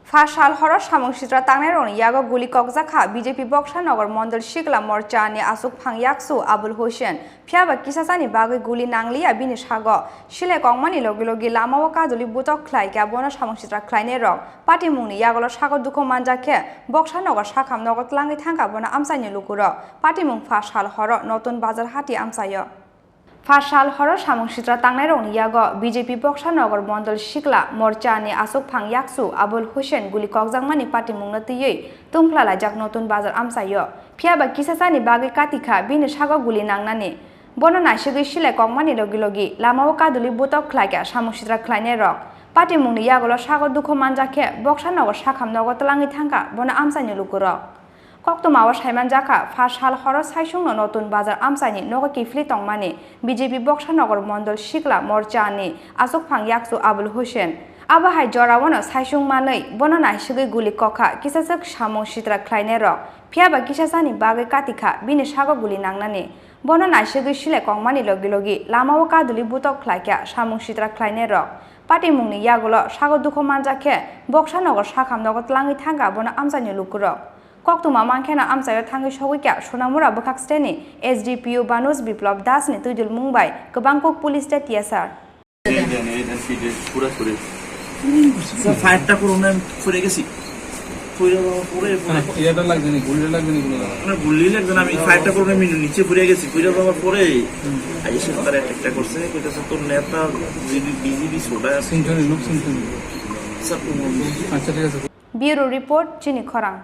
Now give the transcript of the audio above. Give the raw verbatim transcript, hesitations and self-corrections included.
Pha sal horo samung sitra tangnairokni yago guli kokjak kha B J P Boksanagar Mondol Sikla Morcha ni aswk phang yaksu Abul Hussein. Phiyaba kisasani bagwi guli nangliya bini sago. Silai kongmani logi logi lamao kaduli butok khlai kha bono samung sitra khlainairok. Patimungni yagulo sago dukhu manjak khe Boksanagar sakham nogo tlangwi thangkha bono amchaini lukurok. Patimung pha sal horo Notun Bazar hati amchaio. Pha sal horo samung sitra tangnairokni yago B J P Boksanagar Mondol Sikla Morcha ni aswk phang yaksu Abul Hussein guli kokjakmani patimungno twiwi tungphla laijak Notun Bazar amchaio. Phiyaba kisasani bagwi kati kha bini sago guli nangnani. Bono naisugwi silai kokmani logi logi lamao kaduli butok khlai kha samung sitra khlainairok. Patimungni yagulo sago dukhu manjak khe Boksanagar sakham nogo tlangwi thangkha bono amchaini lukurok. Koktwmao saimanjakha, pha sal horo Saisungno Notun Bazar amchaini nogo kiphilwi tongmani B J P Boksanagar Mondol Sikla Morcha ni aswk phang yaksu Abul Hussein. Abo hai joraono Saisung manwi bono naisugwi guli kokha kisaswk samung sitra khlainairok. Phiyaba kisasani bagwi kati kha bini sago guli nangnani. Bono naisugwi silai kongmani logi logi lamao kaduli butok khlai kha samung sitra khlainairok. Patimungni yagulo sago dukhu manjak khe Boksanagar sakham nogo tlangwi thangkha bono amchaini lukurok. Koktwma mankheno amchaio thangwi sogwi kha Sonamura bwkhak steni S D P O Banuj Biplab Das ni twidulmung bai kwbang kuk police tei T S R. এই দেন, এই দেন, সিটে পুরা শরীর। স্যার, ফায়ারটা করুন, আমি পড়ে গেছি। পড়ে যাওয়ার পরে, পরে এটা লাগবে না, গুলিটা লাগবে না, কোনো না, গুলি লাগবে না, আমি ফায়ারটা করুন, আমি নিচে পড়ে গেছি। পড়ে যাওয়ার পরে আইসে তারা অ্যাটাকটা করছে, কইতাছে, "তোর নেতা বিজেপি সোডা আছে।" সিনথনি, লোক সিনথনি। স্যার, কোন আচ্ছা, ঠিক আছে। Bureau report, Chini Khorang.